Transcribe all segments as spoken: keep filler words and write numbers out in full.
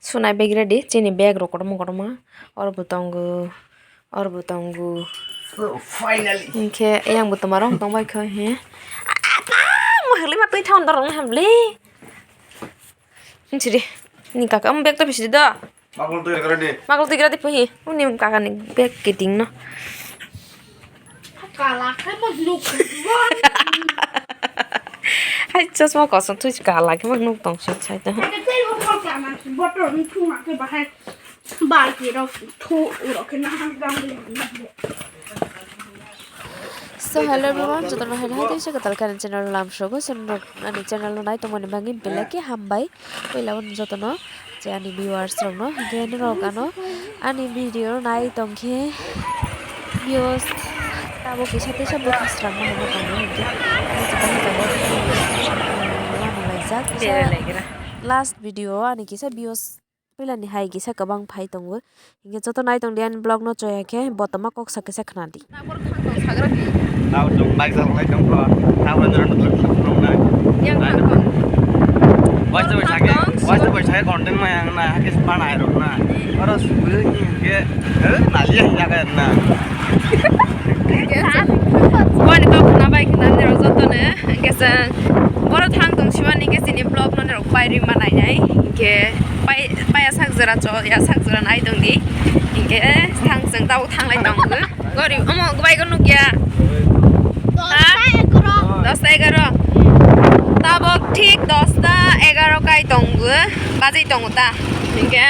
Sunai bag ready, chini bag rok kotorma kotorma. Oro bo tongo, oro bo tongo. So, finally. Hinkhe, eyang bo toma rok tongbai kho, he. Apa, mwkhang lima twi thawn dorong hamli. Hinsiri, ni kaka, um, bag to bisidi do. Makul twi rwkha di. Makul twi rwkha di puhi. Uni kaka ni bag kiting no. Kala khe mo nuk. Hai chosma kosom twi kala khe mo nuk tong sot sai ta. Kaka tei botol kama botol ni thuma khe bahai balti rok thu rok khe na hang dang. So hello everyone, jotono hai hai tei se kwtal khe ani channel lam sogo, channel ani channel no nai tongmani bagwi belai khe hambai. Puila o jotono je ani viewers rokno, hinkhe norok ano ani video nai tongkhe views tabuk kisa teisa bwkha srangma hwnwi tongo hinkhe ani chikon hinkhe last video o ani kisa views puilani hai kisa kwbang phai tongo. Hinkhe joto nai tongdi ani vlog no choya khe botoma kok sa kisa khna di. Tabo chwng bike chalainai chwng bro. Tabo norok nukjak nuknai. Yang thang tong. Waisa bai sakhe, waisa bai sakhe content maya wngna, hakhe spanai rokna. Oro sugwi hinkhe, eh, naliya hinjaga na. Wani kok khna bai khna nirok joto ne, hinkhe chwng boro thang tong simani hinkhe chini vlog no nirok pai rwi manai nai. Hinkhe pai, pai ya sak jora cho, ya sak jora nai tong di. Hinkhe thang chwng tabo thanglai tong. Gori, omo, gobaigo nukya. Dosta, ha? Egaroh. Dosta, egaroh. Tabok thik dosta, egaroh kai tongo, bajai tongo ta. Hinkhe?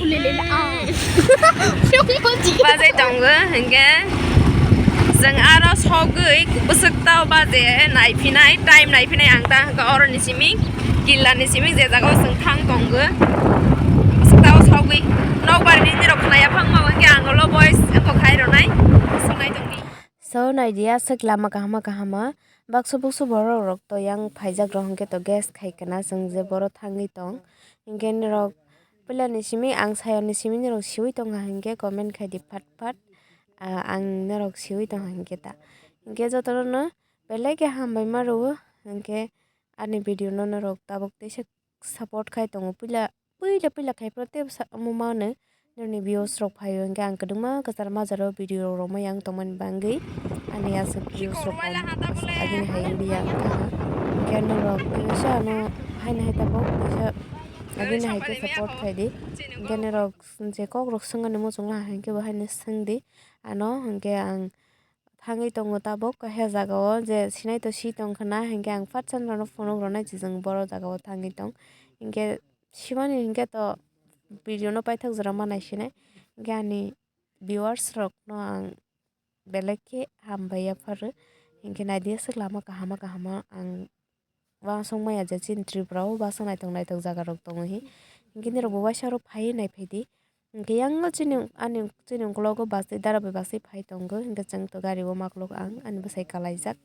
Ulilila, ah. Bajai tongo, hinkhe? Chwng aro sogwi bwswk tao baje naiphinai, time naiphinai ang ta, hinkhe oroni simi. Killa ni simi je jaga o chwng thang tongo. Sitao sogwi nokbar ni nirok khna yaphang ma hwnkhe ang ulo voice wngkha khai rwnai. Sonai tongdi. So nai di aswk lama kahama kahama. Baksa buksu borok rok to yang phaijak rok hwnkhe to guess khai kana chwng je boro thangwi tong. Hinkhe nirok puila ni simi ang saya ni simi nirok siwi tongkha hinkhe comment khai di phat phat. Ah, ang nirok siwi tongkha hinkhe ta. Hinkhe jotono no belai khe hambai ma rwo hinkhe. Ani video no norok tabuk teisa support khai tongo, puila, puila, puila khai phano tei bwsa omo mano nini views rok phaio, hinkhe ang kwdwma kwchar majaro video rok romwi ang tongmani bagwi ani aswk views rok kok agini hai wngya wngkha, hinkhe norok teisa ano haino hai tabuk teisa agini hai khe support khai di, hinkhe norok je kok rok swngmani muchungma hai khe bo haino swngdi ano, hinkhe ang. Thangwi tongo tabuk kaisa jaga o je sinai to si tongkha na hinkhe ang phat sano phunuk rwnai chwng boro jaga o thangwi tong hinkhe simani hinkhe to video no paithak jora ma naisinai hinkhe ani viewers rok no ang belai khe hambai yapharo hinkhe naidi aswk lama kahama kahama ang. Uansukmaya je chini Tripura o bwsa naithok naithok jaga rok tongo hi. Hinkhe nirok bo waisa oro phaiwi naiphaidi. Hinkhe yang chini ani chini ukologo bus tei dara bai bus tei phai tongo. Hinkhe chwng to gari o makuluk ang ani bwsai kalaijak.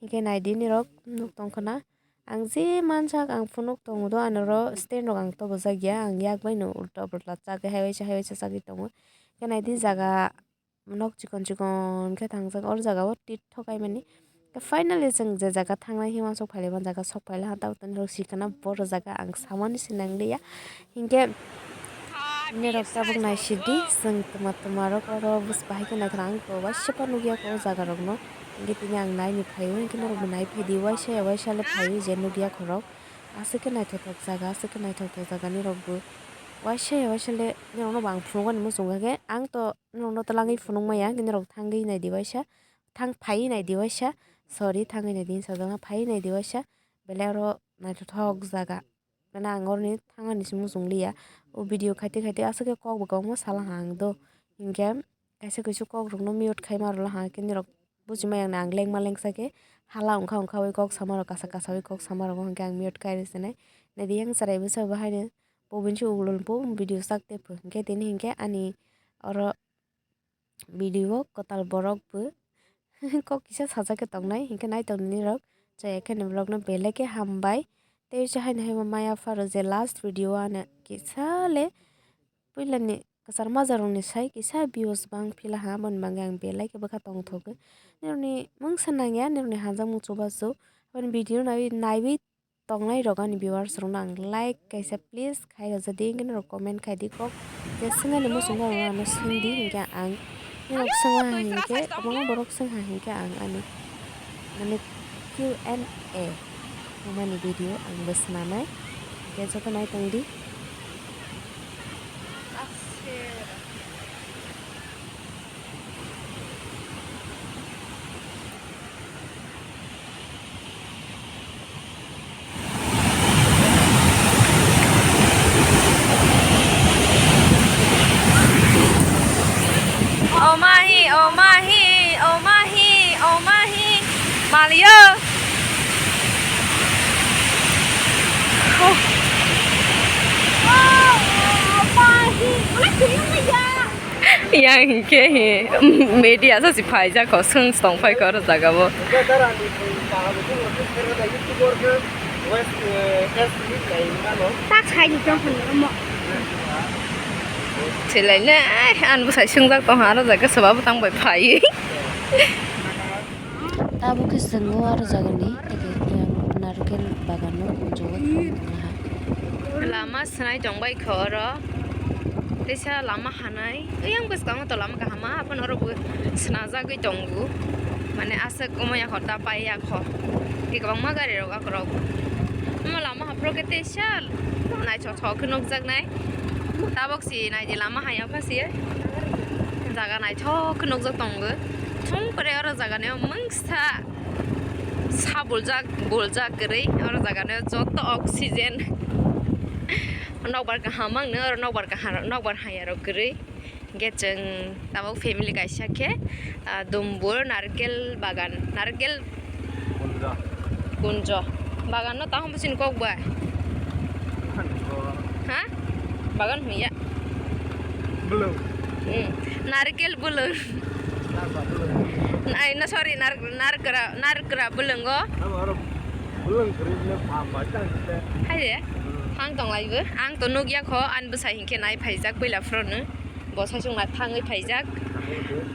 Hinkhe naidi nirok nuk tongkha na. Ang je manjak ang phunuk tongo do ani oro stand rok ang tobojak ya. Ang yak bai no ulta pulta chagwi hai waisa hai waisa chagwi tongo. Hinkhe naidi jaga. Nok chikon chikon khe thangjak, oro jaga o tit thokaimani. Finally, chwng je jaga thangnai himma sok phailai, o jaga sok phailai ha, tabuk tini rok sikana boro jaga ang samani se nang liya. Hinkhe nirok tabuk naisidi, chwng twma twma rok oro bwswk bahai khe naithok, ang to waisa pa nukya kho o jaga rokno. Hinkhe tini ang naini phaio, hinkhe norokbo nai phaidi, waisa ya waisa le phaio je nukya khorok. Aswk khe naithothok jaga, aswk khe naithothok jaga nirokbo. Waisa ya waisa le norokno bo ang phunukmani muchungkha khe, ang to. Norokno twlangwi phunukmaya, hinkhe norok thangwi naidi waisa, thang phaiwi naidi waisa, sorry, thangwi naidi hinwi sajak na, phaiwi naidi waisa, belai oro naithothok jaga. Mane ang oroni thangani se muchung liya, o video khaite khaite aswk khe kok bo kwbangma sala ha ang do, hinkhe kaisa kaisa kok rokno mute khaima rwla ha, hinkhe norok buchima yang na ang lengma lengsa khe hala wngkha wngkha wi kok sama rok kasa kasa wi kok sama rok, hinkhe ang mute khai rw sinai. Naidi yang chwrai bwsa bo haino. Bo bini se ulo bo video sak tepho. Hinkhe tini hinkhe ani oro video o kwtal borok bo kok kisa sajak khe tongnai. Hinkhe naitokni rok chaya khe ni vlog no belai khe hambai. Tei se haino hai maya pharo je last video o ano kisa le puila ni kwchar majak rok ni sai kisa views bang phila ha, aboni bagwi ang belai khe bwkha tongthok. Nini mungsa nangya, nini hamjakmung chubachu. Aboni video naiwi, naiwi tongnai rok ani viewers rok no ang like kaisa please khai rwja di, hwnkhe norok comment khai di kok je swngani muchungo ang ano swng di, hwnkhe ang norok swngma hai hwnkhe kwbangma borok swng hai hwnkhe ang ani mane Q and A wngmani video ang bo swnamai, hwnkhe joto nai tong di. O mahi, o mahi, o mahi, o mahi, malio. Oh. Yang hingke he, media sa si phaijak kho, swng si tong phai kho oro jaga o. Tak sai ni tong phai omo. Selai ne, ai, an bwsai swngjak tong ha, oro jaga swba bwtang bai phai. Tabuk khe chwng o aro jagani eke yang narkel bagano kunjungo thang tonglaha. Lama swnai tongbai kho oro, teisa lama hanai. Yang bwskango to lama kaham ma, aphano oro bo swnajagwi tongo. Mane aswk omoya kho, ta paiya kho. Tei kwbangma gari rok akorok. Omo lama haphro khe teisa naithok thok khe nukjaknai. Tabuk si naidi lama haya pha si. Jaga naithok khe nukjak tongo. Thung kore oro jagani o mungsa sa buljak, buljak kwrwi. Oro jagani o joto oxygen. Nokbar kaham ang no, oro nokbar kaham, nokbar haya rok kwrwi. Hingke chwng tabuk family kaisa khe, ah, dumbur narkel bagan, narkel Kunjo. Kunjo. Bagan no tamo bwswk ni kok bai? Kunjo. Ha? Bagan hwnya. Bwlwng. Hmm. Narkel bwlwng. Narba bwlwng. Ai, no, sorry, nar-, narkra, narkra bwlwng o. Abo aro bwlwng kwrwi le pha bai tang khe. Hai de? Hmm. Thang tong lai bo. Ang to nukya kho, ani bwsai hinkhe nai phaijak puila phuru no. Bo saichung ma thangwi phaijak.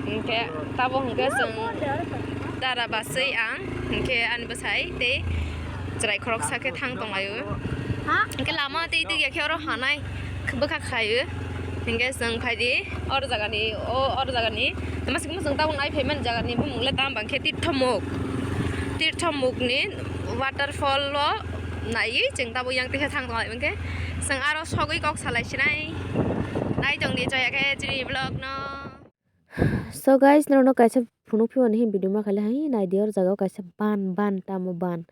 Hinkhe tabo hinkhe chwng dara baswi ang, hinkhe ani bwsai tei chwrai khoroksa khe thang tong laio. Hinkhe lama tei tei ya khe oro hanai bwkha khaio. Hinkhe chwng phaidi oro jagani, o oro jagani, masing masing tabuk nai phaimani jagani bumung le tamo bang khe Tirthomuk. Tirthomukni waterfall o naiwi chwng tabuk yang teisa thang tong lai mankhe chwng aro sogwi kok salai sinai. Nai tong di chaya khe chini vlog no. So guys, norokno kaisa phunuk phimani video ma khaile hai nai di, oro jaga o kaisa ban, ban tamo ban,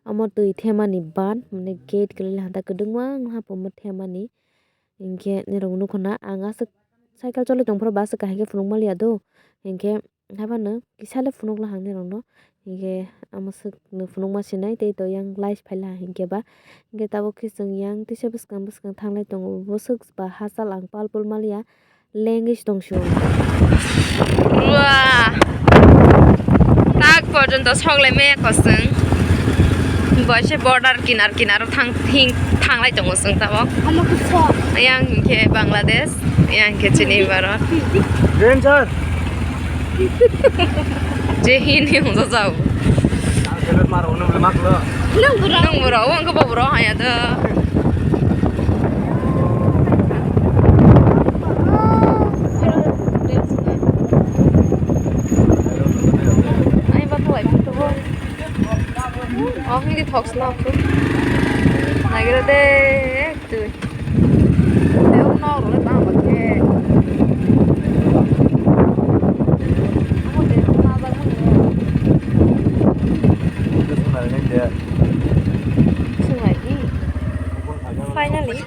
omo twi themani ban, mane gate kwlwi le hanta kwdwngma wng hapomo themani. Hinkhe norok nukho na ang aswk cycle cholai tongphuru bo aswk kaham khe phunuk manliya do, hinkhe. Haibano kisa le phunuk lahang ni rok no, hinkhe amo swk no phunuk ma sinai tei to yang light phai laha hinkhe ba, hinkhe tabuk khe chwng yang teisa bwskang bwskang thanglai tongo, bwswk ba hachal ang pal pul maliya lengwi se tong sio. Wah, tak porjonto sok lai maya kho chwng, bo se border kinar kinar o thang, thing, thanglai tongo chwng tabuk. Omo khe sok. Yang hinkhe Bangladesh. Yang khe chini Bharat. Danger. Je hin hi hwnjak jao. Ang helmet maro hwnwi bwle mak lo. Nung bwrok. Nung bwrok, ang khe bo bwrok haya do. Ai ba thalai phi to. Oh, hindi thok sla ko. Nagira de, ek, dui. Tei o nok rok le tamo khe. Amo de ma ba mo. Sungai ni. Finally,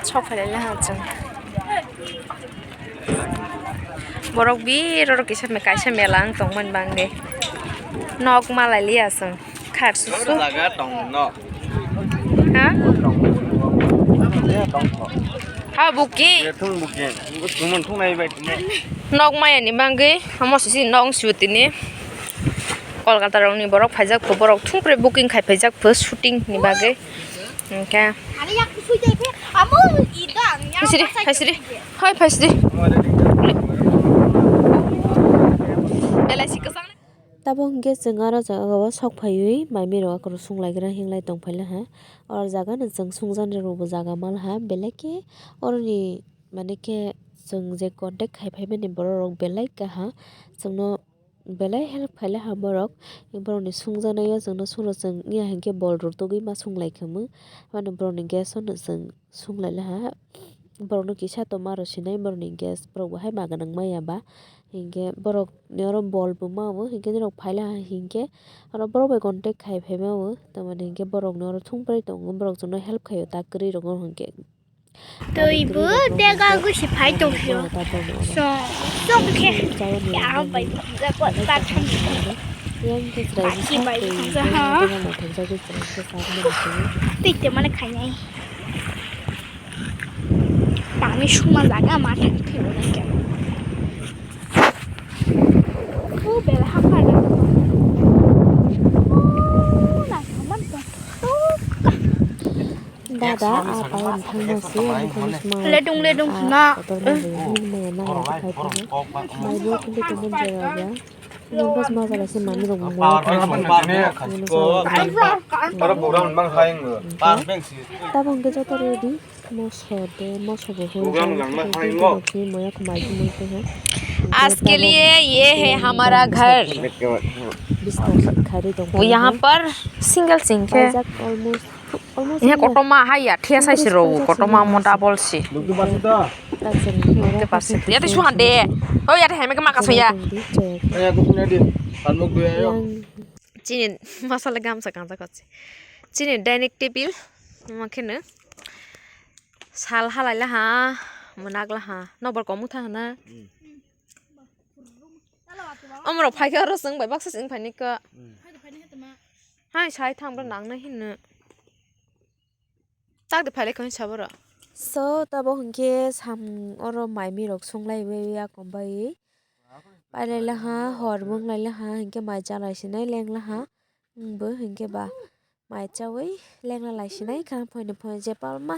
sok phai lai ha chwng. Borok bir oro kisa me-, kaisa mela wng tongmani bagwi nok malai liya chwng. Khar susu. Jaga tong no. Ha? Tong. Ya, tong tho. Ha, buki. Ya, thung buki. Thung mon thung nai bai thung. Nok maya ni bagwi, amo sisi nok sutini. Kolkata rokni borok phaijak pho, borok thung pre booking khai phaijak pho shooting ni bagwi. Hingke. Haisiri, haisiri. Hoi, haisiri. L I C kwchang. Tabuk hwnkhe chwng aro jaga o sok phaiwi mai miro akhoro sung lai gra hinlai tong phai laha. Oro jaga no chwng sung jani rokbo jaga mal ha, belai khe oroni mane khe chwng je contact khai phai mani borok rok belai kaham, chwngno belai help khai laha borok. Borok ni sung jana o chwngno suro chwng ya hinkhe bol rw tugwi ma sung lai khamu, mane borok ni gas o no chwng sung lai laha. Borok no kisa tongma rw sinai, borok ni gas borok bo hai ma gwnang maya ba. Hinkhe borok ni oro bol bo ma o, hinkhe norok phai laha hinkhe oro borok bai contact khai phai ma o, tamoni hinkhe borok ni oro thung prai tongo, borok chwngno help khai o ta kwrwi rok o hinkhe. Twi bo dega gusi phai tong phio. Song song khe ya bai ga ko ta thang. Yang khe chwrai bwsa twi bai twi bwsa ha. Dega ma thang jagwi chwrai khe sa ma rw sinai. Twi te mane khainai. Tangwi suma jaga ma thang thwibo nang khe. Khu bela hapar na. Oh, na saman to. Dada, a payam thangma se, ang thangma se ma. Ledung, ledung, ah, na. Kotor ma jaya, hin maya, na, ya, khai phano. Mai bo khunde tongmani jaya ba. Yang pas ma jala se mami rok mo. Par, par, par, par, par, par, par, par, par, par, par, par, par, par, par, par, par, Tabuk hwnkhe joto ready. Moso de, moso bo hwnwi program jani langma khe hai tei ngo. Tei moya khe mai khe mui tongha. आज के लिए ये है हमारा घर। Biscuit kharwi tong. Wo yahan par single sing khe. Paijak almost, almost Ye single. Kotoma hai ya, thia sai si ro, kotoma mo double si. Luktu basi da. Tak sini. Luktu basi. Ya te suhan de. Oh ya te hai me ke maka so ya. Yang Aya ko punya dia. Tanmuk dua ya. Yang Chini masala gamsa kanjak kotse. Chini dining table. Omo kheno. Sal halai laha, mwnag laha. Nokbar komu tha hana. Hmm. Omorok phaikhe oro chwng bai baksa se wng phaini kha. Hmm. Hai sai thang bro nang nai hinno. Tak de phailai khaui sabo ro. So, tabuk hwnkhe sam oro mai mirok sung lai bai ya kom bai. Pailai laha, hor mung lai laha, hinkhe mai cha lai sinai leng laha. Wngbo hinkhe ba mai chaui leng la lai sinai khana phoini phoi je palma.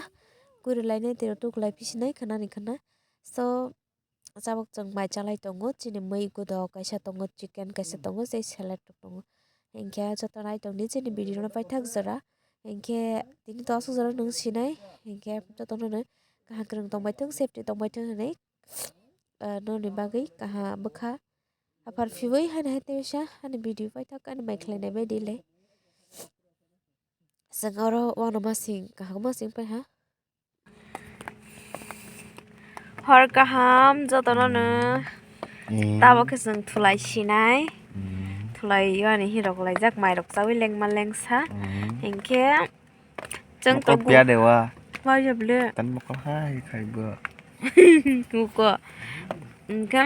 Kuri lainai tiro tuk lai phi sinai khana ni khana. So, Tabuk chwng mai chalai tongo, chini mui gudo kaisa tongo, chicken kaisa tongo, tei salad rok tongo. Hinkhe joto nai tongdi chini video no paithak jora. Hinkhe tini to aswk jora nwng sinai, hinkhe jotono no kaham kwrwng tongbai thung, safety tongbai thung hinwi, ah, noni bagwi kaham bwkha aphar phiwi haino hai teisa ani video paithak ani mai khlainai bai di le. Chwng oro uanama sing kaham ma sing paiha. Hor kaham jotono no. Mm. Tabuk khe chwng thulai sinai. Mm. Thulai ani hirok laijak mairok chaui lengma lengsa. Mm. Hinkhe chwng mokol to piya dewa. Wajable. Tan mokol hai khai bo. Muko. Hinkhe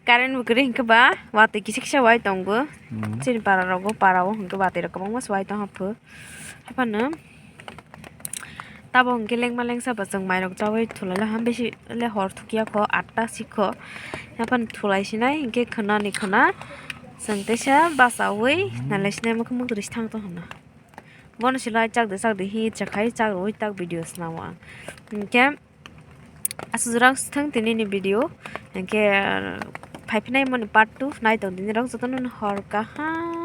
Current bo kwrwi hinkhe ba watwi kisa kisa wai tongo. Hmm. Chini para rogo, para o hinkhe watwi rok kwbangma se wai tongha pho. Haphano tabuk hinkhe lengma lengsa bo chwng mairok chaui thulai laha, bisi le hor thukya kho, atta sikho. Haphano thulai sinai hinkhe khwnani khwna chwng teisa bachaui hmm nalai sinai mokhe mukdri thang tongha. Bono se lai chakdi chakdi hi chakhai chakrwi tak video swnamo ang. Hinkhe aswk jora wng thung tini ni video. Hinkhe, ah, phaiphinai mani part two nai tong dini rok jotono hor kaham.